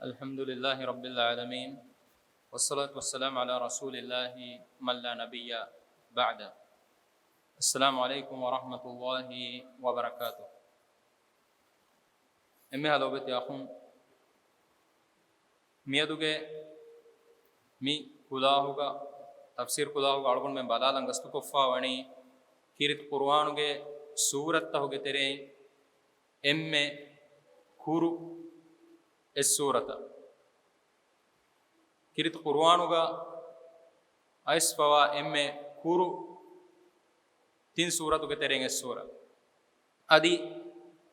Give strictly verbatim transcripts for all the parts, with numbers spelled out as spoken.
الحمد لله رب العالمين، والصلاة والسلام على رسول الله من لا نبي بعده. السلام عليكم ورحمة الله وبركاته. އެންމެހާ ލޯބިވެތި އަޚުން، މިއަދުގެ މި ކުލާހުގަ، ތަފްސީރު ކުލާހުގަ އަޅުގަނޑުމެން ބަލާލަން ގަސްތުކޮށްފާ ވަނީ ކީރިތި ޤުރުއާނުގެ ސޫރަތްތަހުގެ ތެރެއިން އެންމެ ކުރު އެއް ސޫރަތަށް. ކީރިތި ޤުރުއާނުގަ އައިސްފަވާ އެންމެ ކުރު ތިން ސޫރަތުގެ ތެރެއިން އެއް ސޫރަ. އަދި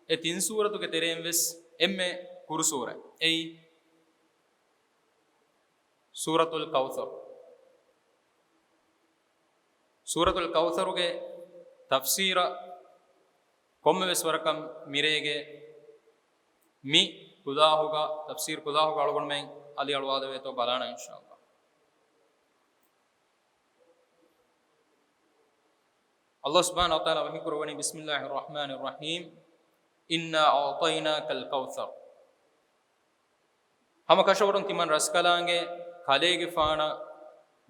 އެ ތިން ސޫރަތުގެ ތެރެއިން ވެސް އެންމެ ކުރު ސޫރަ. އެއީ ސޫރަތުލް ކައުސަރު. ސޫރަތުލް ކައުސަރުގެ ތަފްސީރަށް ކޮންމެވެސް ވަރަކަށް މިރޭގެ މި ކުލާހުގަ، ތަފްސީރު ކުލާހުގަ އަޅުގަނޑުމެން އަލިއަޅުވާލެވޭތޯ ބަލާނަން އިންޝާﷲ. ﷲ ސުބްޙާނަހޫ ވަތަޢާލާ ވަޙީކުރައްވަނީ، بسم الله الرحمن الرحيم، إنا أعطيناك الكوثر. ހަމަ ކަށަވަރުން ތިމަން ރަސްކަލާނގެ ކަލޭގެފާނަށް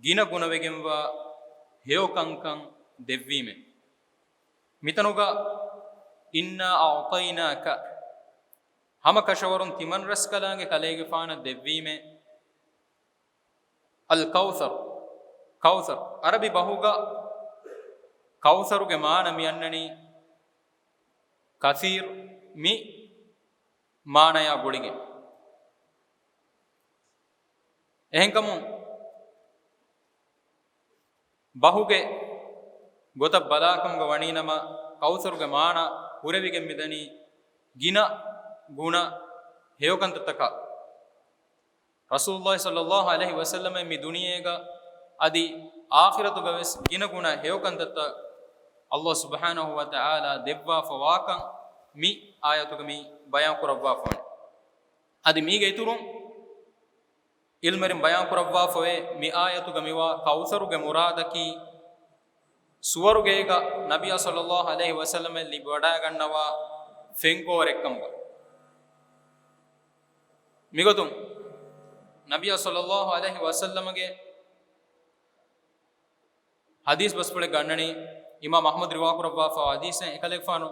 ގިނަ ގުނަވެގެންވާ ހެޔޮ ކަންކަން ދެއްވީމޭ. މިތަނުގަ إنا أعطيناك، ހަމަ ކަށަވަރުން ތިމަން ރަސްކަލާނގެ ކަލޭގެފާނަށް ދެއްވީމޭ. އަލް ކައުސަރު، ކައުސަރު. ޢަރަބި ބަހުގަ ކައުސަރުގެ މާނަ މި އަންނަނީ ކަސީރު، މި މާނަޔާ ގުޅިގެން. އެހެންކަމުން، ބަހުގެ ގޮތަށް ބަލާކަމުގަ ވަނީނަމަ، ކައުސަރުގެ މާނަ ކުރެވިގެން މިދަނީ ގިނަ ގުނަ ހެޔޮކަންތައްތަކާ. ރަސޫލުﷲ ޞައްލަﷲ ޢަލައިހި ވަސައްލަމައަށް މި ދުނިޔޭގަ އަދި އާޚިރަތުގަ ވެސް ގިނަ ގުނަ ހެޔޮކަންތައްތައް ﷲ ސުބްޙާނަހޫ ވަތަޢާލާ ދެއްވާފަވާކަން މި އާޔަތުގަ މި ބަޔާން ކުރައްވާފަވަނީ. އަދި މީގެ އިތުރުން ޢިލްމުވެރިން ބަޔާން ކުރައްވާފައިވޭ، މި އާޔަތުގަ މިވާ ކައުސަރުގެ މުރާދަކީ، ސުވަރުގޭގަ ނަބިއްޔާ ޞައްލަﷲ ޢަލައިހި ވަސައްލަމަށް ލިބިވަޑައިގަންނަވާ ފެންކޯރެއްކަމުގަ. މިގޮތުން، ނަބިއްޔާ ޞައްލަﷲ ޢަލައިހި ވަސައްލަމަގެ ޙަދީޘް ބަސްފުޅެއް ގަންނަނީ، އިމާމް އަޙްމަދު ރިވާކުރައްވާފަ ޙަދީޘެއް، އެކަލޭގެފާނު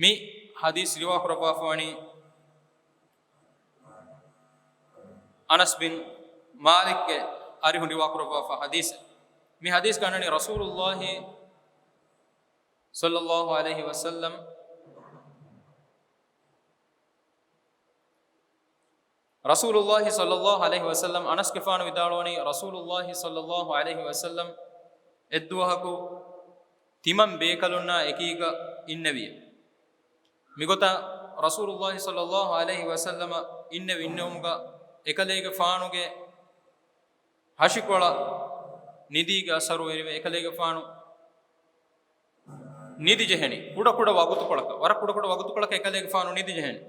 މި ޙަދީޘް ރިވާކުރައްވާފަވަނީ، އަނަސް ބިން މާލިކްގެ އަރިހުން ރިވާކުރައްވާފަ ޙަދީޘެއް. މި ޙަދީޘް ގަންނަނީ ރަސޫލުﷲ ޞައްލަﷲ ޢަލައިހި ވަސައްލަމް، ރަސޫލުﷲ ޞައްލަﷲ ޢަލައިހި ވަސައްލަމް، އަނަސްގެފާނު ވިދާޅުވަނީ، ރަސޫލުﷲ ޞައްލަﷲ ޢަލައިހި ވަސައްލަމް އެއްދުވަހަކު ތިމަން ބޭކަލުންނާ އެކީގަ އިންނެވިއެވެ. މިގޮތަށް ރަސޫލުﷲ ޞައްލަﷲ ޢަލައިހި ވަސައްލަމަ އިންނެވި އިންނެވުމުގަ އެކަލޭގެފާނުގެ ހަށިކޮޅަށް ނިދީގެ އަސަރު އެރިވެ، އެކަލޭގެފާނު ނިދި ޖެހެނީ ކުޑަކުޑަ ވަގުތުކޮޅަކަށް، ވަރަށް ކުޑަކުޑަ ވަގުތުކޮޅަކަށް އެކަލޭގެފާނު ނިދި ޖެހެނީ.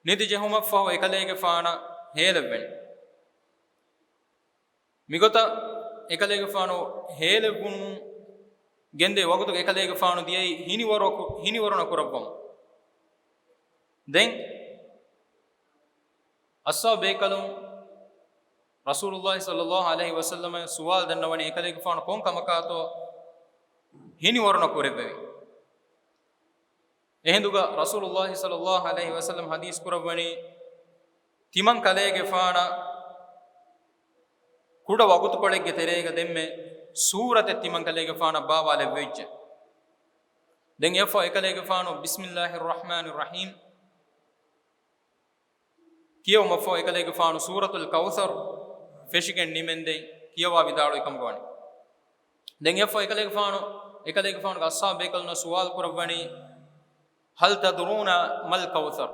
ނިދި ޖެހުމަށްފަހު އެކަލޭގެފާނަށް ހޭލެއްވެނީ. މިގޮތަށް އެކަލޭގެފާނު ހޭލެއްވުމުން ގެންދޭ ވަގުތުގަ އެކަލޭގެފާނު ދިޔައީ ހިނިވަރަކު-، ހިނިވަރުނަ ކުރައްވަމުން. ދެން އަޞްޙާބު ބޭކަލުން ރަސޫލުﷲ ޞައްލަﷲ ޢަލައިހި ވަސައްލަމަށް ސުވާލު ދަންނަވަނީ، އެކަލޭގެފާނު ކޮން ކަމަކާތޯ ހިނިވަރުނަ ކުރެއްވެވި؟ އެހިނދުގަ ރަސޫލުﷲ ޞައްލަﷲ ޢަލައިހި ވަސައްލަމް ޙަދީޘް ކުރައްވަނީ، ތިމަން ކަލޭގެފާނަށް ކުޑަ ވަގުތުކޮޅެއްގެ ތެރޭގަ ދެންމެ ސޫރަތެއް ތިމަން ކަލޭގެފާނަށް ބާވާލެއްވިއްޖެ. ދެން އެއަށްފަހު އެކަލޭގެފާނު، بسم الله الرحمن الرحيم ކިޔެވުމަށްފަހު އެކަލޭގެފާނު ސޫރަތުލް ކައުސަރު ފެށިގެން ނިމެންދެން ކިޔަވާ ވިދާޅުވި ކަމުގަ ވަނީ. ދެން އެއަށްފަހު އެކަލޭގެފާނު، އެކަލޭގެފާނުގެ އަޞްޙާބު ބޭކަލުންނަށް ސުވާލު ކުރައްވަނީ، هل تدرون ما الكوثر؟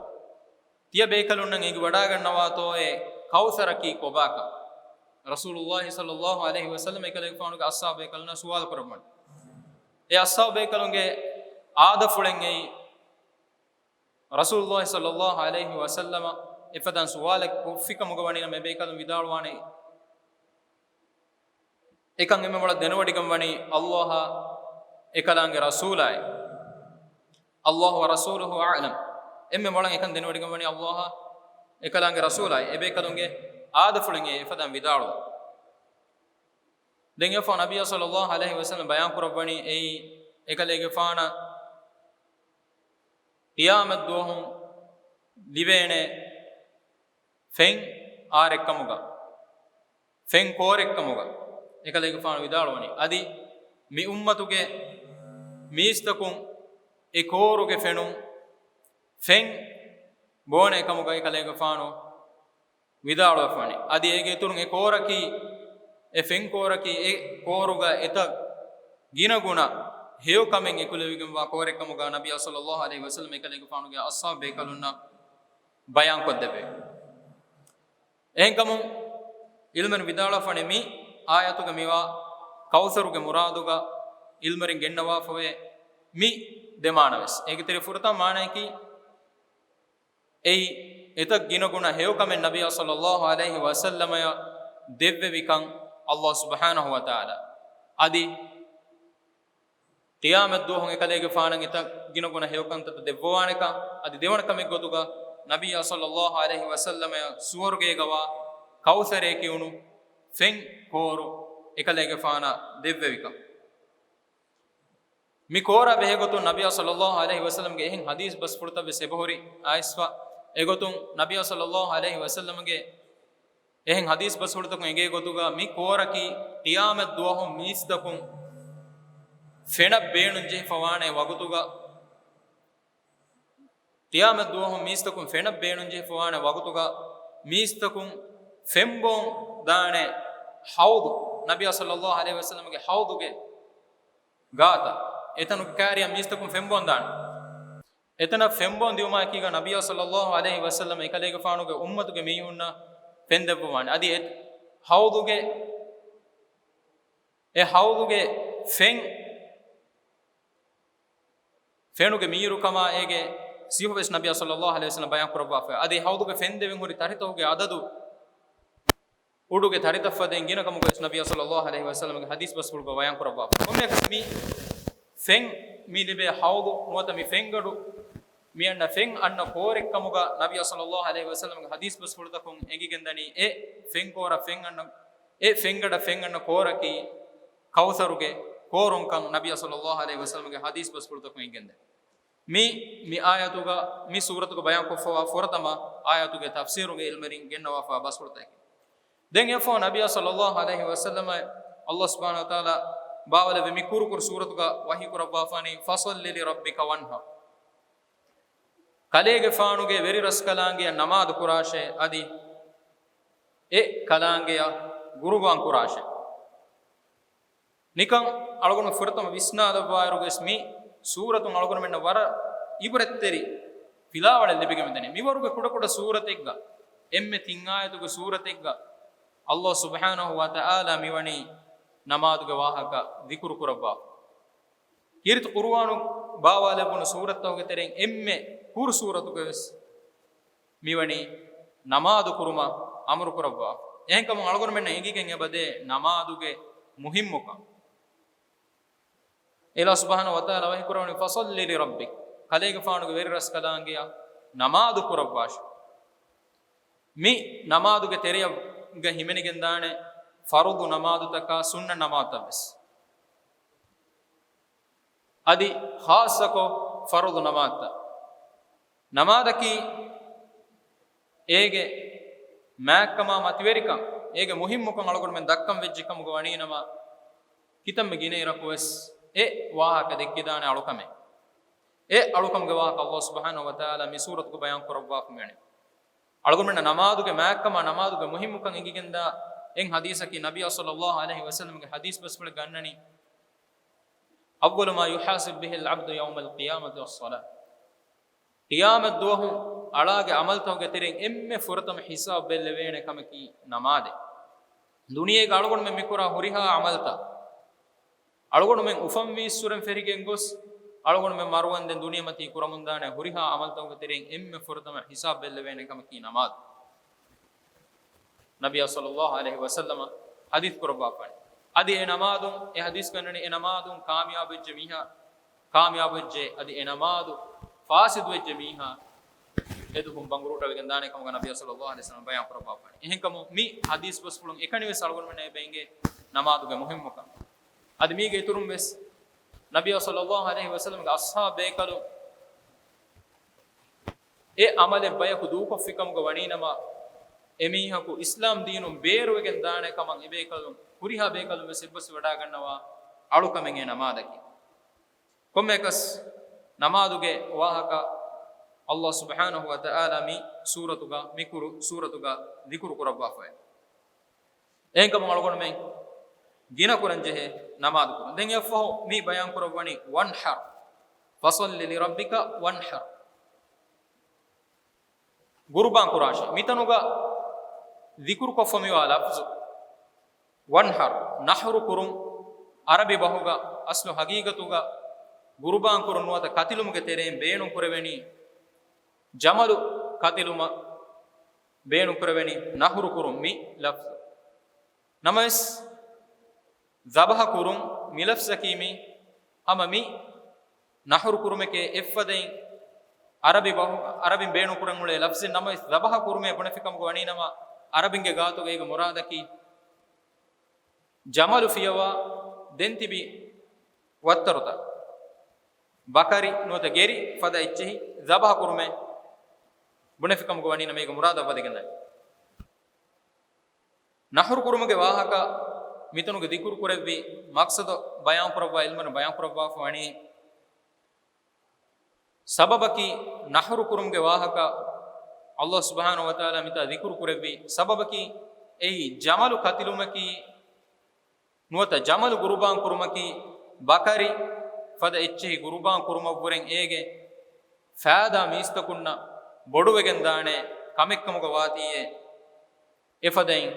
ތިޔަ ބޭކަލުންނަށް އެނގިވަޑައިގަންނަވާތޯއޭ ކައުސަރަކީ ކޮބާކަން؟ ރަސޫލުﷲ ޞައްލަﷲ ޢަލައިހި ވަސައްލަމް އެކަލޭގެފާނުގެ އަޞްޙާބު ބޭކަލުންނަށް ސުވާލު ކުރައްވަނީ. އެ އަޞްޙާބު ބޭކަލުންގެ އާދަފުޅެއް އެއީ، ރަސޫލުﷲ ޞައްލަﷲ ޢަލައިހި ވަސައްލަމަށް އެފަދަ ސުވާލެއް ކޮށްފި ކަމުގަ ވަނީނަމަ އެބޭކަލުން ވިދާޅުވާނެ، އެކަން އެންމެ މޮޅަށް ދެނެވޮޑިގެން ވަނީ ﷲ އާ އެކަލާނގެ ރަސޫލާއޭ. الله ورسوله أعلم. އެންމެ މޮޅަށް އެކަން ދެނެވޮޑިގެން ވަނީ ﷲ އާ އެކަލާނގެ ރަސޫލާއި އެބޭކަލުންގެ އާދަފުޅެން އެ އެފަދައިން ވިދާޅުވި. ދެން އެފަ ނަބިޔާ ޞައްލައްލާހު ޢަލައިހި ވަސައްލަމަ ބަޔާން ކުރައްވަނީ އެއީ އެކަލޭގެފާނަށް ޤިޔާމަތް ދުވަހު ލިބޭނެ ފެން އާރެއްކަމުގަ، ފެން ކޯރެއްކަމުގަ އެކަލޭގެފާނު ވިދާޅުވަނީ. އަދި މި އުއްމަތުގެ މީސްތަކުން އެ ކޯރުގެ ފެނުން ފެން ބޯނެ ކަމުގައި ކަލޭގެފާނު ވިދާޅުވެފާނެ. އަދި އޭގެ އިތުރުން އެ ކޯރަކީ، އެ ފެން ކޯރަކީ އެ ކޯރުގަ އެތައް ގިނަގުނަ ހެޔޮކަމެއް އެކުލެވިގެންވާ ކޯރެއް ކަމުގަ ނަބިޔާ ޞައްލައްލާހު ޢަލައިހި ވަސައްލަމަ އެކަލޭގެފާނުގެ އަޞްޙާބު ބޭކަލުންނަށް ބަޔާންކޮށްދެއްވެވި. އެހެންކަމުން ޢިލްމުވެރިން ވިދާޅުވެފާނެ މި އާޔަތުގަ މިވާ ކައުސަރުގެ މުރާދުގަ ޢިލްމުވެރިން ގެންނަވާފަވޭ މި ދެ މާނަވެސް. އޭގެ ތެރޭ ފުރަތަމަ މާނަޔަކީ އެއީ އެތައް ގިނަގުނަ ހެޔޮކަމެއް ނަބިޔާ ޞައްލައްލާހު ޢަލައިހި ވަސައްލަމަޔަށް ދެއްވެވިކަން ﷲ ސުބްޙާނަހު ވަތަޢާލާ. އަދި ޤިޔާމަތް ދުވަހު އެކަލޭގެފާނަށް އެތައް ގިނަގުނަ ހެޔޮކަންތައް ދެއްވަވާނެކަން. އަދި ދެވަނަ ކަމެއް ގޮތުގަ ނަބިޔާ ޞައްލައްލާހު ޢަލައިހި ވަސައްލަމަޔަށް ސުވަރުގޭގަވާ ކައުސަރޭ ކިޔުނު ފެން ކޯރު އެކަލޭގެފާނަށް ދެއްވެވިކަން. މި ކޯރާ ބެހޭގޮތުން ނަބިޔާ ޞައްލައްލާހު ޢަލައިހި ވަސައްލަމަގެ އެހެން ޙަދީޘް ބަސްފުޅުތައް ވެސް އެބަހުރި އައިސްފަ. އެގޮތުން ނަބިޔާ ޞައްލައްލާހު ޢަލައިހި ވަސައްލަމަގެ އެހެން ޙަދީޘް ބަސްފުޅުތަކުން އެނގޭ ގޮތުގަ މި ކޯރަކީ ޤިޔާމަތް ދުވަހު މީސްތަކުން ފެނަށް ބޭނުން ޖެހިފަވާނެ ވަގުތުގަ، ޤިޔާމަތް ދުވަހު މީސްތަކުން ފެނަށް ބޭނުން ޖެހިފަވާނެ ވަގުތުގަ މީސްތަކުން ފެންބޯން ދާނެ ޙައުޟު، ނަބިޔާ ޞައްލައްލާހު ޢަލައިހި ވަސައްލަމަގެ ޙައުޟުގެ ގާތަށް. އެތަނުގެ ކާރިއަށް މީސްތަކުން ފެންބޯން ދާނެ. އެތަނަށް ފެންބޯން ދިއުމާއެކީގަ ނަބިޔާ ޞައްލައްލާހު ޢަލައިހި ވަސައްލަމަ އެކަލޭގެފާނުގެ އުއްމަތުގެ މީހުންނަށް ފެން ދެއްވަވާނެ. އަދި އެ ޙައުޟުގެ، އެ ޙައުޟުގެ ފެން ފެނުގެ މީރުކަމާ އޭގެ ސިފަވެސް ނަބިޔާ ޞައްލައްލާހު ޢަލައިހި ވަސައްލަމަ ބަޔާން ކުރައްވާފަ. އަދި ޙައުޟުގެ ފެން ދެވެން ހުރި ތަރިތަކުގެ ޢަދަދު އުޑުގެ ތަރިތައް ފަދައިން ގިނަ ކަމުގައި ވެސް ނަބިޔާ ޞައްލައްލާހު ޢަލައިހި ވަސައްލަމަގެ ޙަދީޘް ބަސްފުޅުގަ ބަޔާން ކުރައްވާފަ. ކޮންމެއަކަސް މި ފެން މި ލިބޭ ޙައުޟު ނުވަތަ މި ފެންގަޑު މި އަންނަ ފެން އަންނަ ކޯރެއް ކަމުގަ ނަބިޔާ ޞައްލައްލާހު ޢަލައިހި ވަސައްލަމަގެ ޙަދީޘް ބަސްފުޅުތަކުން އެނގިގެންދަނީ އެ ފެން ކޯރަށް ފެން އަންނަ، އެ ފެންގަޑަށް ފެން އަންނަ ކޯރަކީ ކައުސަރުގެ ކޯރުންކަން ނަބިޔާ ޞައްލައްލާހު ޢަލައިހި ވަސައްލަމަގެ ޙަދީޘް ބަސްފުޅުތަކުން އެނގެންދެނީ. މި، މި އާޔަތުގަ، މި ސޫރަތުގަ ބަޔާންކޮށްފަވާ ފުރަތަމަ އާޔަތުގެ ތަފްސީރުގެ ޢިލްމުވެރިން ގެންނަވާފަ ބަސްފުޅުތަކެއް. ދެން އެއަށްފަހު ނަބިޔާ ޞައްލައްލާހު ޢަލައިހި ވަސައްލަމަ ﷲ ސުބްޙާނަހު ވަތަޢާލާ ބާވަލެއްވި މި ކުރު ކުރު ސޫރަތުގަ ވަޙީ ކުރައްވާފާނީ، فَصَلِّ لِرَبِّكَ وَانْحَرْ. ކަލޭގެފާނުގެ ވެރިރަސްކަލާނގެއަށް ނަމާދު ކުރާށޭ، އަދި އެ ކަލާނގެއަށް ގުރުބާން ކުރާށޭ. ނިކަން އަޅުގަނޑު ފުރަތަމަ ވިސްނާލައްވާއިރުގަސް މި ސޫރަތުން އަޅުގަނޑުމެންނަށް ވަރަށް ޢިބްރަތްތެރި ފިލާވަޅެއް ލިބިގެން ދެނީ. މިވަރުގެ ކުޑަކުޑަ ސޫރަތެއްގަ، އެންމެ ތިން އާޔަތުގެ ސޫރަތެއްގަ ﷲ ސުބްޙާނަހު ވަތަޢާލާ މިވަނީ ނަމާދުގެ ވާހަކަ ޛިކުރު ކުރައްވާފަ. ކީރިތި ޤުރުއާނު ބާވާލެއްވުނު ސޫރަތްތަކުގެ ތެރެއިން އެންމެ ކުރު ސޫރަތުގަވެސް މިވަނީ ނަމާދު ކުރުމަށް އަމުރު ކުރައްވާފަ. އެހެންކަމުން އަޅުގަނޑުމެންނަށް އެނގިގެން އެބަދޭ ނަމާދުގެ މުހިއްމުކަން. އެލާ ސުބްޙާނަހު ވަތަޢާލާ ވަޙީ ކުރަވަނީ، فَصَلِّ لِرَبِّكَ، ކަލޭގެފާނުގެ ވެރިރަސްކަލާނގެއަށް ނަމާދު ކުރައްވާށޭ. މި ނަމާދުގެ ތެރެއަށް ހިމެނިގެންދާނެ ފަރުޟު ނަމާދުތަކާ ސުންނަ ނަމާދުތައް ވެސް. އަދި ޚާއްޞަކޮށް ފަރުޟު ނަމާދުތައް. ނަމާދަކީ އޭގެ މާތްކަމާ މަތިވެރިކަން، އޭގެ މުހިއްމުކަން އަޅުގަނޑުމެން ދައްކަން ވެއްޖެ ކަމުގަ ވަނީ ނަމަ، ކިތަންމެ ގިނައިރަކު ވެސް އެ ވާހަކަ ދެއްކިދާނެ އަޅުކަމެއް. އެ އަޅުކަމުގެ ވާހަކަ ﷲ ސުބްޙާނަހު ވަތަޢާލާ މި ސޫރަތުގަ ބަޔާން ކުރައްވާފަ މިވަނީ. އަޅުގަނޑުމެންނަށް ނަމާދުގެ މާތްކަމާ ނަމާދުގެ މުހިއްމުކަން އެނގިގެންދާ އެއް ޙަދީޘަކީ ނަބިއްޔާ ޞައްލައްލާހު ޢަލައިހި ވަސައްލަމަގެ ޙަދީޘް ބަސްފުޅެއް ގަންނަނީ، أول ما يحاسب به العبد يوم القيامة الصلاة. ޤިޔާމަތް ދުވަހު އަޅާގެ ޢަމަލްތަކުގެ ތެރެއިން އެންމެ ފުރަތަމަ ޙިސާބު ބެއްލެވޭނެ ކަމަކީ ނަމާދެއް. ދުނިޔޭގަ އަޅުގަނޑުމެން މިކުރާ ހުރިހާ ޢަމަލްތައް، އަޅުގަނޑުމެން އުފަންވީއްސުރެން ފެށިގެން ގޮސް، އަޅުގަނޑުމެން މަރުވަންދެން ދުނިޔެމަތީ ކުރަމުންދާނެ ހުރިހާ ޢަމަލްތަކުގެ ތެރެއިން އެންމެ ފުރަތަމަ ޙިސާބު ބެއްލެވޭނެ ކަމަކީ ނަމާދު. ނަބިއްޔާ ޞައްލައްލާހު ޢަލައިހި ވަސައްލަމަ ޙަދީޘް ކުރައްވާފަން. އަދި އެ ނަމާދުން، އެ ޙަދީޘް ގަންނަނީ އެ ނަމާދުން ކާމިޔާބުވެއްޖެ މީހާ، ކާމިޔާބުވެއްޖެ، އަދި އެ ނަމާދު ފާސިދުވެއްޖެ މީހާ، އެދުވަހުން ބަނގުރޫޓަވެގެން ދާނެ ކަމުގަ ނަބިއްޔާ ޞައްލައްލާހު ޢަލައިހި ވަސައްލަމަ ބަޔާން ކުރައްވާފައި. އެހެންކަމުން މި ޙަދީޘް ބަސްފުޅުން އެކަނިވެސް އަޅުގަނޑުމެންނަށް އެބަ އެނގޭ ނަމާދުގެ މުހިންމުކަން. އަދި މީގެ އިތުރުން ވެސް ނަބިއްޔާ ޞައްލައްލާހު ޢަލައިހި ވަސައްލަމަގެ އަޞްޙާބު ބޭކަލުން އެ ޢަމަލެއް ބަޔަކު ދޫކޮށްފި ކަމުގަ ވަނީނަމަ، އެމީހަކު އިސްލާމް ދީނުން ބޭރުވެގެން ދާނެ ކަމަށް އެބޭކަލުން، ހުރިހާ ބޭކަލުން ވެސް އެއްބަސްވި ވަޑާގަންނަވާ އަޅުކަމެއް އެ ނަމާދަކީ. ކޮންމެއަކަސް ނަމާދުގެ ވާހަކަ ﷲ ސުބްޙާނަހު ވަތަޢާލާ މި ސޫރަތުގަ، މި ކުރު ސޫރަތުގަ ޛިކުރު ކުރައްވާފައެވެ. އެހެންކަމުން އަޅުގަނޑުމެން ގިނަ ކުރަންޖެހޭ ނަމާދު ކުރުން. ދެން އެއަށްފަހު މި ބަޔާން ކުރައްވަނީ وانحر فصل لربك وانحر. ގުރުބާން ކުރާށޭ. މިތަނުގަ ޛިކުރު ކޮށްފަ މިވާ ލަފްޒު ވަންޙަރް، ނަޙްރު ކުރުން، ޢަރަބި ބަހުގަ އަސްލު ޙަޤީޤަތުގަ ގުރުބާން ކުރުން ނުވަތަ ކަތިލުމުގެ ތެރެއިން ބޭނުން ކުރެވެނީ ޖަމަލު ކަތިލުމަށް ބޭނުން ކުރެވެނީ ނަޙްރު ކުރުން މި ލަފްޒު. ނަމަވެސް، ޛަބަޙަ ކުރުން މި ލަފްޒަކީ މީ ހަމަ މި ނަޙްރު ކުރުމެކޭ އެއްފަދައިން ޢަރަބި ބަހު، ޢަރަބިން ބޭނުން ކުރަން އުޅޭ ލަފްޒެއް ނަމަވެސް، ޛަބަޙަ ކުރުމޭ ބުނެފި ކަމުގަ ވަނީ ނަމަ، ޢަރަބިންގެ ގާތުގަ އޭގެ މުރާދަކީ ޖަމަލު ފިޔަވާ ދެން ތިބި ވައްތަރުތައް، ބަކަރި ނުވަތަ ގެރި ފަދަ އެއްޗެހި ޛަބަޙަ ކުރުމޭ ބުނެފި ކަމުގަ ވަނީ ނަމަ އޭގެ މުރާދަށް ވަދެގެންދަނީ. ނަޙްރު ކުރުމުގެ ވާހަކަ މިތަނުގެ ޛިކުރު ކުރެއްވި މަޤްޞަދު ބަޔާން ކުރައްވާ ޢިލްމުވެރިން ބަޔާން ކުރައްވާފަ ވަނީ، ސަބަބަކީ ނަޙްރު ކުރުމުގެ ވާހަކަ ﷲ ސުބްޙާނަހު ވަތަޢާލާ މިތާ ޛިކުރު ކުރެއްވި ސަބަބަކީ އެއީ ޖަމަލު ކަތިލުމަކީ ނުވަތަ ޖަމަލު ގުރުބާން ކުރުމަކީ ބަކަރި ފަދަ އެއްޗެހި ގުރުބާން ކުރުމަށްވުރެން އޭގެ ފާއިދާ މީސްތަކުންނަށް ބޮޑުވެގެން ދާނެ ކަމެއްކަމުގަ ވާތީއޭ. އެފަދައިން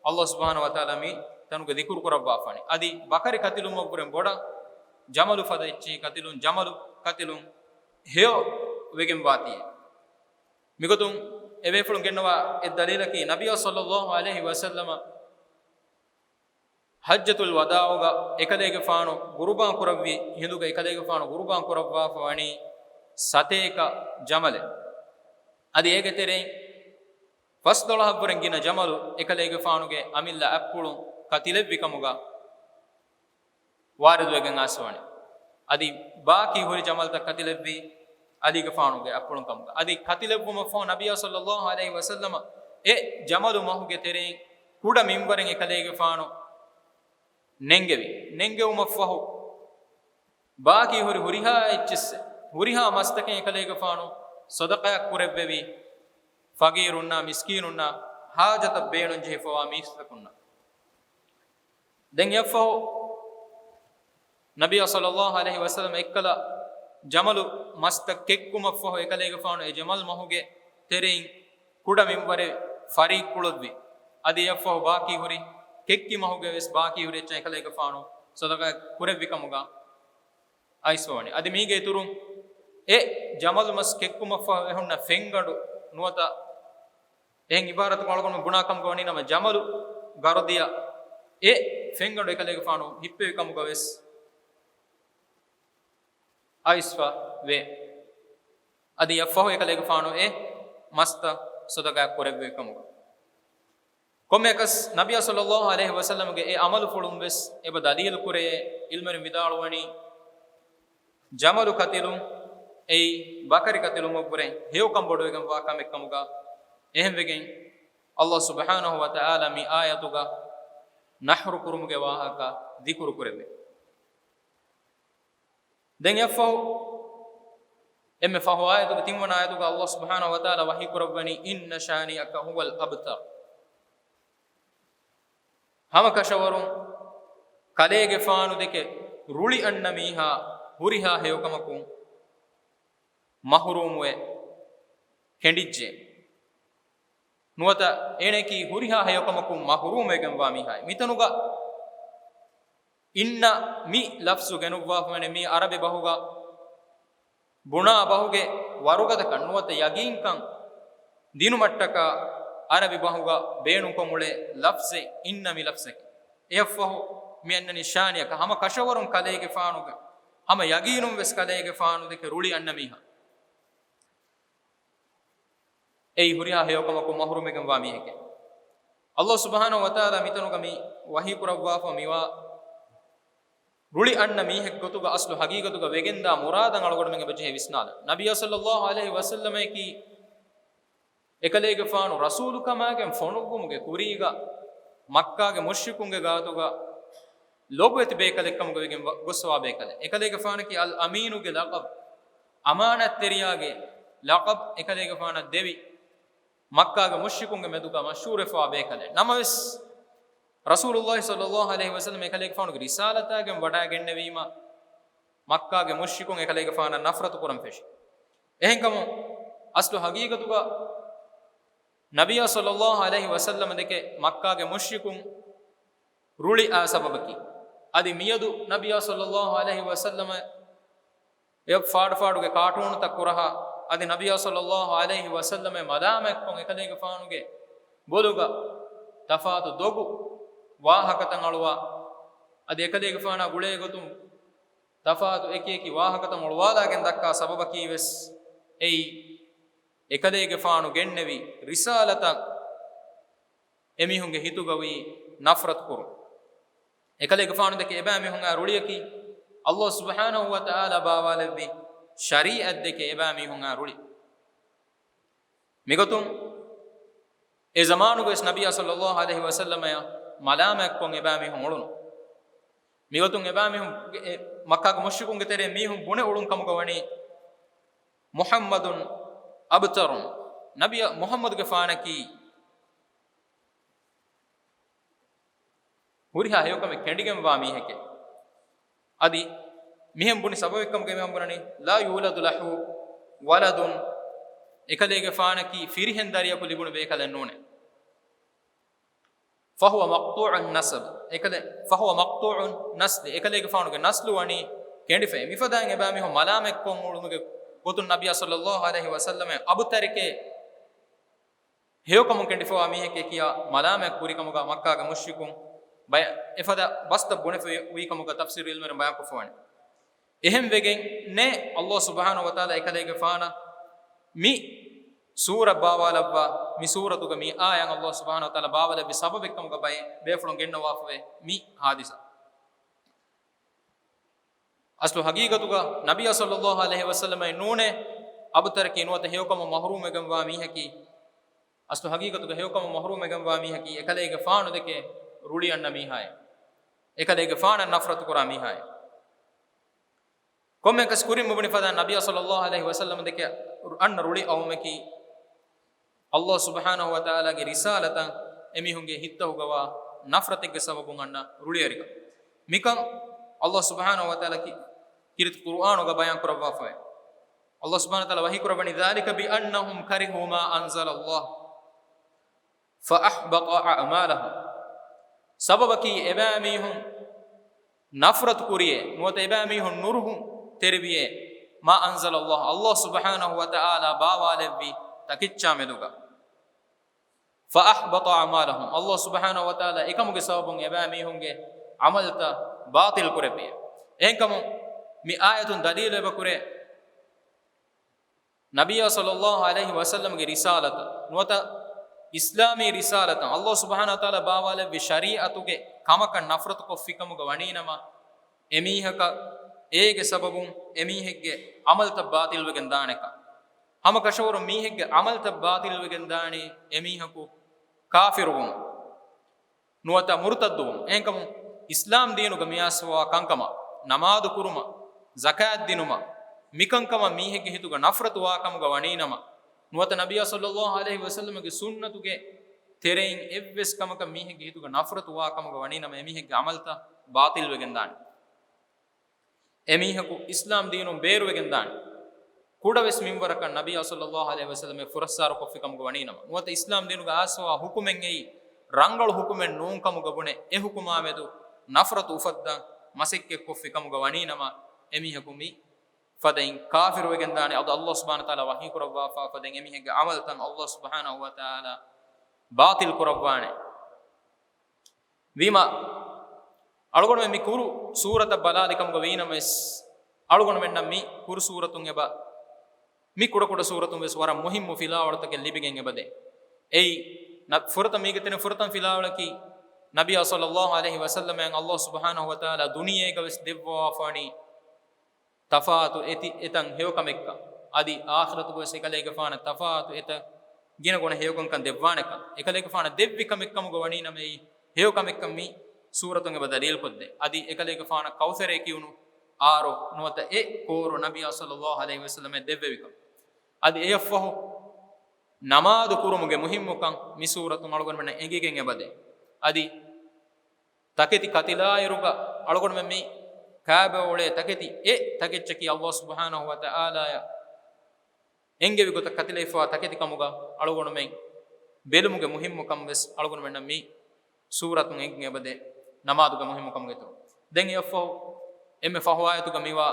ﷲ ސުބްޙާނަހު ވަތަޢާލާ މި ތަނުގެ ޛިކުރު ކުރައްވާފާނެ. އަދި ބަކަރި ކަތިލުމަށްވުރެން ބޮޑަށް ޖަމަލު ފަދަ އެއްޗެހި ކަތިލުން، ޖަމަލު ކަތިލުން ހެޔޮ ވެގެން ވާތީއޭ. މިގޮތުން އެބޭފުޅުން ގެންނަވާ އެއް ދަލީލަކީ، ނަބިއްޔާ ޞައްލައްލާހު ޢަލައިހި ވަސައްލަމަ ޙައްޖަތުލް ވަދާޢުގަ އެކަލޭގެފާނު ގުރުބާން ކުރެއްވި ހިނދުގަ އެކަލޭގެފާނު ގުރުބާން ކުރައްވާފަ ވަނީ ސަތޭކަ ޖަމަލެއް. އަދި އޭގެ ތެރެއިން ފަސްދޮޅަހަށްވުރެން ގިނަ ޖަމަލު އެކަލޭގެފާނުގެ އަމިއްލަ އަތްޕުޅުން ކަތިލެއްވި ކަމުގަ ވާރިދުވެގެން އައިސްފަވަނީ. އަދި ބާކީ ހުރި ޖަމަލުތައް ކަތިލެއްވީ ޢަލީގެފާނުގެ އަތްޕުޅުން ކަމުގަ. އަދި ކަތިލެއްވުމަށްފަހު ނަބިއްޔާ ޞައްލައްލާހު ޢަލައިހި ވަސައްލަމަ އެ ޖަމަލު މަހުގެ ތެރެއިން ކުޑަ މިންވަރެއް އެކަލޭގެފާނު ނެންގެވި. ނެންގެވުމަށްފަހު ބާކީ ހުރި ހުރިހާ އެއްޗިއްސެއް، ހުރިހާ މަސްތަކެއް އެކަލޭގެފާނު ޞަދަޤައަށް ކުރެއްވެވި، ފަގީރުންނާ، މިސްކީނުންނާ، ޙާޖަތަށް ބޭނުންޖެހިފަވާ މީސްތަކުންނަށް. ދެން އެއަށްފަހު ނަބިއްޔާ ޞައްލައްލާހު ޢަލައިހި ވަސައްލަމަ އެއްކަލަ ޖަމަލު މަސްތައް ކެއްކުމަށްފަހު އެކަލޭގެފާނު އެ ޖަމަލު މަހުގެ ތެރެއިން ކުޑަ މިންވަރެއް ފަރީއްކުޅުއްވި. އަދި އެއަށްފަހު ބާކީ ހުރި ކެއްކި މަހުގެ ވެސް ބާކީ ހުރި އެއްޗެއް އެކަލޭގެފާނު ޞަދަޤަ ކުރެއްވި ކަމުގަ އައިސްފަވަނީ. އަދި މީގެ އިތުރުން އެ ޖަމަލު މަސް ކެއްކުމަށްފަހު އެ ހުންނަ ފެންގަނޑު ނުވަތަ އެހެން ޢިބާރަތަކުން އަޅުގަނޑު ބުނާ ކަމުގަ ވަނީ ނަމަ، ޖަމަލު ގަރުދިޔަ އެ ފެންގަނޑު އެކަލޭގެފާނު ހިއްޕެވި ކަމުގަ ވެސް އައިސްފަ ވޭ. އަދި އެއަށްފަހު އެކަލޭގެފާނު އެ މަސްތައް ޞަދަޤާތް ކުރެއްވި ކަމުގަ. ކޮންމެއަކަސް ނަބިއްޔާ ޞައްލައްލާހު ޢަލައިހި ވަސައްލަމަގެ އެ ޢަމަލުފުޅުން ވެސް އެބަ ދަލީލު ކުރެޔޭ. ޢިލްމުވެރިން ވިދާޅުވަނީ، ޖަމަލު ކަތިލުން އެއީ ބަކަރި ކަތިލުމަށްވުރެން ހެޔޮކަން ބޮޑުވެގެންވާ ކަމެއްކަމުގަ. އެހެންވެގެން ﷲ ސުބްޙާނަހު ވަތަޢާލާ މި އާޔަތުގަ ނަޙްރު ކުރުމުގެ ވާހަކަ ޛިކުރު ކުރެއްވޭ. ދެން އެއަށްފަހު އެންމެ ފަހު އާޔަތުގެ ތިންވަނަ އާޔަތުގަ ﷲ ސުބްޙާނަހު ވަތަޢާލާ ވަޙީ ކުރައްވަނީ، إن شانئك هو الأبتر. ހަމަކަށަވަރުން ކަލޭގެފާނު ދެކެ ރުޅި އަންނަ މީހާ ހުރިހާ ހެޔޮކަމަކުން މަޙްރޫމުވެ ކެނޑިއްޖެ. ނުވަތަ އޭނައަކީ ހުރިހާ ހެޔޮކަމަކުން މަޙްރޫމްވެގެންވާ މީހާއެއް. މިތަނުގަ އިންނަ މި ލަފްޒު ގެނުއްވާފަވަނީ މީ ޢަރަބި ބަހުގަ ބުނާ ބަހުގެ ވަރުގަދަކަން ނުވަތަ ޔަގީންކަން ދިނުމަށްޓަކާ ޢަރަބި ބަހުގަ ބޭނުންކޮށް އުޅޭ ލަފްޒެއް އިންނަ މި ލަފްޒަކީ. އެއަށްފަހު މި އަންނަނީ ޝާނިއަކަށް، ހަމަ ކަށަވަރުން ކަލޭގެފާނުގެ، ހަމަ ޔަގީނުން ވެސް ކަލޭގެފާނު ދެކެ ރުޅި އަންނަ މީހާ. އެއީ ހުރިހާ ހެޔޮކަމަކުން މަހްރޫމްވެގެންވާ މީހެކޭ. އައްލާހު ސުބްޙާނަހު ވަތަޢާލާ މިތަނުގަ މި ވަޙީ ކުރައްވާފަ މިވާ ރުޅި އަންނަ މީހެއް ގޮތުގަ އަސްލު ޙަޤީޤަތުގަ ވެގެންދާ މުރާދަށް އަޅުގަނޑުމެން އެބަޖެހޭ ވިސްނާލަން. ނަބިއްޔާ ޞައްލައްލާހު ޢަލައިހި ވަސައްލަމަކީ އެކަލޭގެފާނު ރަސޫލުކަމާގެން ފޮނުއްވުމުގެ ކުރީގަ މައްކާގެ މުޝްރިކުންގެ ގާތުގަ ލޮބުވެތި ބޭކަލެއްކަމުގަ ވެގެން ވަ-، ގޮއްސަވާ ބޭކަލެއް. އެކަލޭގެފާނަކީ އަލް އަމީނުގެ ލަޤަބު، އަމާނަތްތެރިޔާގެ ލަޤަބު އެކަލޭގެފާނަށް ދެވި، މައްކާގެ މުޝްރިކުންގެ މެދުގަ މަޝްހޫރުވެފަވާ ބޭކަލެއް. ނަމަވެސް، ރަސޫލުއްލާހި ޞައްލައްލާހު ޢަލައިހި ވަސައްލަމް އެކަލޭގެފާނުގެ ރިސާލަތާގެން ވަޑައިގެންނެވީމަ، މައްކާގެ މުޝްރިކުން އެކަލޭގެފާނަށް ނަފްރަތު ކުރަން ފެށި. އެހެންކަމުން، އަސްލު ޙަޤީޤަތުގަ ނަބިއްޔާ ޞައްލައްލާހު ޢަލައިހި ވަސައްލަމަ ދެކެ މައްކާގެ މުޝްރިކުން ރުޅި އާ ސަބަބަކީ، އަދި މިއަދު ނަބިއްޔާ ޞައްލައްލާހު ޢަލައިހި ވަސައްލަމަ އެ ފާޑުފާޑުގެ ކާޓޫނުތައް ކުރަހާ، އަދި ނަބިއްޔާ ޞައްލައްލާހު ޢަލައިހި ވަސައްލަމަ މަލާމަތްކޮށް އެކަލޭގެފާނުގެ ބޮލުގަ ތަފާތު ދޮގު ވާހަކަތައް އަޅުވާ، އަދި އެކަލޭގެފާނާ ގުޅޭ ގޮތުން ތަފާތު އެކި އެކި ވާހަކަތައް އޮޅުވާލާގެން ދައްކާ ސަބަބަކީ ވެސް އެއީ، އެކަލޭގެފާނު ގެންނެވި ރިސާލަތަށް އެމީހުންގެ ހިތުގައި ނަފްރަތު ކުރުން. އެކަލޭގެފާނު ދެކެ އެބައިމީހުން އާ ރުޅިއަކީ، އައްލާހު ސުބްޙާނަހު ވަ ތަޢާލާ ބާވާލެއްވި ޝަރީޢަތް ދެކެ އެބައިމީހުން އާ ރުޅި. މިގޮތުން އެ ޒަމާނުގައި ވެސް ނަބިއްޔާ ޞައްލައްލާހު ޢަލައިހި ވަސައްލަމަޔަށް މަލާމަތްކޮށް އެބައިމީހުން އުޅުނު. މިގޮތުން އެބައިމީހުން އެ މައްކާގެ މުޝްރިކުންގެ ތެރެއިން މީހުން ބުނެ އުޅުން ކަމުގަ ވަނީ، މުޙައްމަދުން އަބްތަރުން، ނަބިއްޔާ މުޙައްމަދުގެފާނަކީ ހުރިހާ ހެޔޮކަމެއް ކެނޑިގެންވާ މީހެކޭ. އަދި މިހެން ބުނި ސަބަބެއްކަމުގައި މިހެން ބުނަނީ، ލާ ޔޫލަދު ލަހު ވަލަދުން، އެކަލޭގެފާނަކީ ފިރިހެން ދަރިޔަކު ލިބުނު ބޭކަލެއް ނޫނޭ. ފަހުވަ މަޤްޠޫޢު ނަސަބް، އެކަލޭ، ފަހުވަ މަޤްޠޫޢު ނަސްލި، އެކަލޭގެފާނުގެ ނަސްލު ވަނީ ކެނޑިފައި. މިފަދައިން އެބައިމީހުން މަލާމަތްކޮށް އުޅުމުގެ ގޮތުން ނަބިއްޔާ ޞައްލައްލާހު ޢަލައިހި ވަސައްލަމަ އަބުތަރެކޭ، ހެޔޮކަމުން ކެނޑިފަވާ މީހެކޭ ކިޔާ މަލާމަތް ކުރިކަމުގަ މައްކާގެ މުޝްރިކުން ބަޔަ-، އެފަދަ ބަސްތައް ބުނެފަ ވީ ކަމުގަ ތަފްސީރު އިލްމުވެރިން ބަޔާންކޮށްފަވަނީ. އެހެން ވެގެން ނޭ އައްލާހު ސުބްޙާނަހު ވަ ތަޢާލާ އެކަލޭގެފާނަށް މި ސޫރަ ބާވާލައްވާ، މި ސޫރަތުގަ މި އާޔަތް އައްލާހު ސުބްޙާނަހު ވަ ތަޢާލާ ބާވާލެއްވި ސަބަބެއްކަމުގަ ބައެއް ބޭފުޅުން ގެންނަވާފަވޭ މި ހާދިސާ. އަސްލު ޙަޤީޤަތުގަ ނަބިއްޔާ ޞައްލައްލާހު ޢަލައިހި ވަސައްލަމައެއް ނޫނޭ އަބުތަރަކީ ނުވަތަ ހެޔޮކަމުން މަޙްރޫމްވެގެންވާ މީހަކީ. އަސްލު ޙަޤީޤަތުގަ ހެޔޮކަމުން މަޙްރޫމްވެގެންވާ މީހަކީ އެކަލޭގެފާނު ދެކެ ރުޅި އަންނަ މީހާއެއް. އެކަލޭގެފާނަށް ނަފްރަތު ކުރާ މީހާއެއް. ކޮންމެއަކަސް ކުރިން މިބުނި ފަދަ ނަބިއްޔާ ޞައްލައްލާހު ޢަލައިހި ވަސައްލަމަ ދެކެ އަންނަ ރުޅި އައުމަކީ، އައްލާހު ސުބްޙާނަހު ވަ ތަޢާލާގެ ރިސާލަތަށް އެމީހުންގެ ހިތްތަކުގަވާ ނަފްރަތެއްގެ ސަބަބުން އަންނަ ރުޅިއެރިކަން. މިކަން އައްލާހު ސުބްޙާނަހު ވަ ތަޢާލާ ކި-، ކީރިތި ޤުރުއާނުގަ ބަޔާން ކުރައްވާފަވޭ. އައްލާހު ސުބްޙާނަހު ވަ ތަޢާލާ ވަޙީ ކުރައްވަނީ، ذَلِكَ بِأَنَّهُمْ كَرِهُوا مَا أَنزَلَ اللَّهُ فَأَحْبَطَ أَعْمَالَهُمْ. ސަބަބަކީ އެބައިމީހުން ނަފްރަތު ކުރިޔޭ، ނުވަތަ އެބައިމީހުން ނުރުހުން ތެރިވިޔޭ، مَا أَنزَلَ اللَّهُ، އައްލާހު ސުބްޙާނަހު ވަ ތަޢާލާ ބާވާލެއްވި ތަކެއްޗާ މެދުގަ. فَأَحْبَطَ أَعْمَالَهُمْ، އައްލާހު ސުބްޙާނަހު ވަ ތަޢާލާ އެކަމުގެ ސަބަބުން އެބައިމީހުންގެ ޢަމަލުތައް ބާޠިލް ކުރެއްވިޔޭ. އެހެންކަމުން މި އާޔަތުން ދަލީލު އެބަ ކުރޭ، ނަބިއްޔާ ޞައްލައްލާހު ޢަލައިހި ވަސައްލަމަގެ ރިސާލަތަށް ނުވަތަ އިސްލާމީ ރިސާލަތަށް، އައްލާހު ސުބްޙާނަހު ވަ ތަޢާލާ ބާވާލެއްވި ޝަރީޢަތުގެ ކަމަކަށް ނަފްރަތުކޮށްފިކަމުގަ ވަނީނަމަ، އެމީހަކަށް އޭގެ ސަބަބުން އެމީހެއްގެ ޢަމަލުތައް ބާޠިލްވެގެން ދާނެކަން. ހަމަކަށަވަރުން މީހެއްގެ ޢަމަލުތައް ބާޠިލްވެގެން ދާނީ އެމީހަކު ކާފިރުވުން. ނުވަތަ މުރުތައްދުވުން. އެހެންކަމުން އިސްލާމް ދީނުގަ މިއައިސްފަވާ ކަންކަމަށް، ނަމާދު ކުރުމަށް، ޒަކާތް ދިނުމަށް، މިކަންކަމަށް މީހެއްގެ ހިތުގަ ނަފްރަތު ވާ ކަމުގަ ވަނީނަމަ، ނުވަތަ ނަބިއްޔާ ޞައްލައްލާހު ޢަލައިހި ވަސައްލަމަގެ ސުންނަތުގެ ތެރެއިން އެއްވެސް ކަމަކަށް މީހެއްގެ ހިތުގަ ނަފްރަތު ވާ ކަމުގަ ވަނީނަމަ، އެމީހެއްގެ ޢަމަލުތައް ބާޠިލްވެގެން ދާނެ. އެމީހަކު އިސްލާމް ދީނުން ބޭރުވެގެން ދާނެ. ކުޑަވެސް މިންވަރަކަށް ނަބިއްޔާ ޞައްލައްލާހު ޢަލައިހި ވަސައްލަމައަށް ފުރައްސާރަ ކޮށްފި ކަމުގަ ވަނީނަމަ، ނުވަތަ އިސްލާމް ދީނުގަ އައިސްފަވާ ޙުކުމެއް އެއީ ރަނގަޅު ޙުކުމެއް ނޫން ކަމުގަ ބުނެ، އެ ޙުކުމާ މެދު ނަފްރަތު އުފައްދަން މަސައްކަތް ކޮށްފި ކަމުގަ ވަނީނަމަ، އެމީހަކު މި ފަދައިން ކާފިރުވެގެން ދާނެ. އަދި އައްލާހު ސުބްޙާނަހު ވަ ތަޢާލާ ވަޙީ ކުރައްވާފަ ފަދައިން އެމީހެއްގެ ޢަމަލުތައް އައްލާހު ސުބްޙާނަހު ވަ ތަޢާލާ ބާޠިލް ކުރައްވާނެ. ވީމާ، އަޅުގަނޑުމެން މި ކުރު ސޫރަތަށް ބަލާލި ކަމުގަ ވީނަމަވެސް، އަޅުގަނޑުމެންނަށް މި ކުރު ސޫރަތުން އެބަ މި ކުޑަކުޑަ ސޫރަތުން ވެސް ވަރަށް މުހިއްމު ފިލާވަޅުތަކެއް ލިބިގެން އެބަދޭ. އެއީ، ނަ-، ފުރަތަމަ މީގެ ތެރެއިން ފުރަތަމަ ފިލާވަޅަކީ، ނަބިއްޔާ ޞައްލައްލާހު ޢަލައިހި ވަސައްލަމައަށް އައްލާހު ސުބްޙާނަހު ވަތަޢާލާ ދުނިޔޭގަ ވެސް ދެއްވާފާނީ ތަފާތު އެތި-، އެތަން ހެޔޮކަމެއްކަން، އަދި އާޚިރަތުގަ ވެސް އެކަލޭގެފާނަށް ތަފާތު އެތައް ގިނަ ގުނަ ހެޔޮކަންކަން ދެއްވާނެކަން، އެކަލޭގެފާނަށް ދެއްވި ކަމެއްކަމުގަ ވަނީ ނަމަ އެއީ ހެޔޮކަމެއްކަން މި ސޫރަތުން އެބަ ދަލީލުކޮށްދޭ. އަދި އެކަލޭގެފާނަށް ކައުސަރޭ ކިޔުނު އާރު ނުވަތަ އެ ކޯރު ނަބިއްޔާ ޞައްލައްލާހު ޢަލައިހި ވަސައްލަމައަށް ދެއްވެވިކަން. އަދި އެއަށްފަހު ނަމާދު ކުރުމުގެ މުހިއްމުކަން މި ސޫރަތުން އަޅުގަނޑުމެންނަށް އެނގިގެން އެބަދޭ. އަދި ތަކެތި ކަތިލާއިރުގަ އަޅުގަނޑުމެން މި ކާބަ އުޅޭ ތަކެތި އެ ތަކެއްޗަކީ އައްލާހު ސުބްޙާނަހު ވަތަޢާލާއަށް އެންގެވި ގޮތަށް ކަތިލައިފާ ތަކެތި ކަމުގަ އަޅުގަނޑުމެން ބެލުމުގެ މުހިއްމުކަން ވެސް އަޅުގަނޑުމެންނަށް މި ސޫރަތުން އެނގިގެން އެބަދޭ ނަމާދުގެ މުހިއްމުކަމުގެ އިތުރުން. ދެން އެއަށްފަހު އެންމެ ފަހު އާޔަތުގަ މިވާ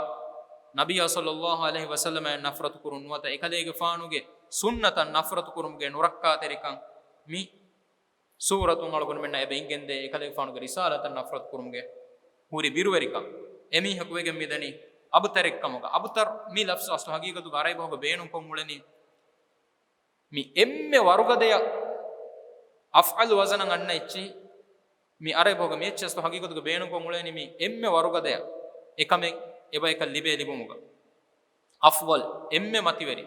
ނަބިއްޔާ ޞައްލައްލާހު ޢަލައިހި ވަސައްލަމައަށް ނަފްރަތު ކުރުން ނުވަތަ އެކަލޭގެފާނުގެ ސުންނަތަށް ނަފްރަތު ކުރުމުގެ ނުރައްކާތެރިކަން މި ސޫރަތުން އަޅުގަނޑުމެންނަށް އެބަ އެނގެންދޭ އެކަލޭގެފާނުގެ ރިސާލަތަށް ނަފްރަތު ކުރުމުގެ ހުރި ބިރުވެރިކަން. އެމީހަކު ވެގެން މިދަނީ އަބުތަރެއްކަމުގަ. އަބުތަރު މި ލަފްޒު އަސްލު ހަގީގަތުގަ ޢަރަބި ބަހުގަ ބޭނުންކޮށް އުޅެނީ މި އެންމެ ވަރުގަދަޔަށް އަފްޢަލު ވަޒަނަށް އަންނަ އެއްޗެއް. މި ޢަރަބި ބަހުގަ މި އެއްޗެއް އަސްލު ހަގީގަތުގަ ބޭނުންކޮށް އުޅެނީ މި އެންމެ ވަރުގަދަޔަށް އެކަމެއް އެބައަކަށް ލިބޭ ލިބުމުގަ. އަފްޟަލް، އެންމެ މަތިވެރި،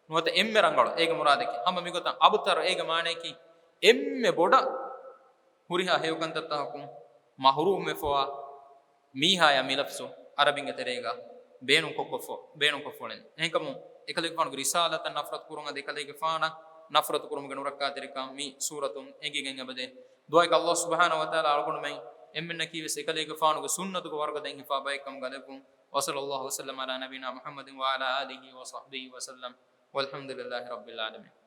ނުވަތަ އެންމެ ރަނގަޅު އޭގެ މުރާދަކީ. ހަމަ މިގޮތަށް އަބުތަރު އޭގެ މާނަޔަކީ އެންމެ ބޮޑަށް ހުރިހާ ހެޔޮކަންތައްތަކަކުން މަޙްރޫމްވެފަވާ މީހާޔާ މި ލަފްޒު ޢަރަބިންގެ ތެރޭގަ ބޭނުންކޮށް-، ކޮށްފަ-، ބޭނުންކޮށްފައުޅެނީ. އެހެންކަމުން އެކަލޭގެފާނުގެ ރިސާލަތަށް ނަފްރަތު ކުރުން އަދި އެކަލޭގެފާނަށް ނަފްރަތު ކުރުމުގެ ނުރައްކާތެރިކަން މި ސޫރަތުން އެނގިގެން އެބަދޭ. ދުޢާއަކީ އައްލާހު ސުބްޙާނަހު ވަތަޢާލާ އަޅުގަނޑުމެން އެންމެންނަކީ ވެސް އެކަލޭގެފާނުގެ ސުންނަތުގަ ވަރުގަދައިން ހިފާ ބައެއްކަމުގަ ލެއްވުން. وصلى الله وسلم على نبينا محمد وعلى آله وصحبه وسلم والحمد لله رب العالمين.